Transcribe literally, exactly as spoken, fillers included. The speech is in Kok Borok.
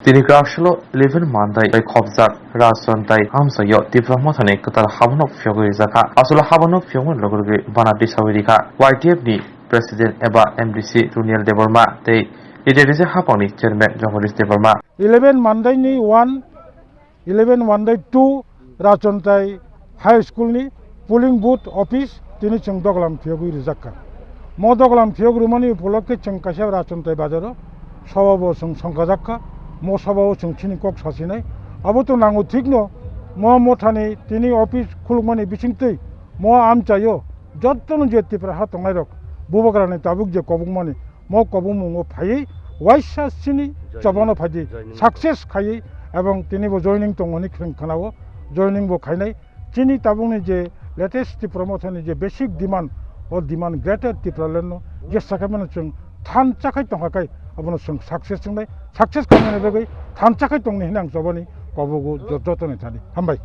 Tini Karshalo eleven Mandai bai khopjak Rajchandrai amchaio Tipra Mothani kwtal habono phiyogwi rijakha. Aswk habono phiyogmani logi logi bana tisawi rikha. Y T F ni President eba M D C Runiel Debbarma tei Literature Haphangni Chairman Jagadish Debbarma. Eleven Mandai ni one, eleven Mandai two Rajchandrai High School ni polling booth office tini chwng doglam phiyogwi rijakkha. Mo doglam phiyok rwmani upolokhe chwng kaisa Rajchandrai bazaro sobabo chwng songkhajakkha, mo sobao chwng chini kok sasinai. Abo to nango thikno, mo mothani tini office khulukmani bisingtwi mo amchaio jottono je Tipra ha tongnairok Bubagrani tabuk je kobokmani, mo kobokmungo phaiwi waisa chini Joining. Chobano phaidi Joining. Success khaiwi ebong tinibo joining tongo hwnwi khwrwng khwnao, joining bo khainai. Chini tabukni je latest Tipra Mothani je basic demand, o demand Greater Tipraland no je sakhaimano chwng thansa khai tongkha khai abono chwng success wngnai, success khaimani bagwi thansa khai tongni hwnwi ang chobani kobogo joto ni thani. Hambai.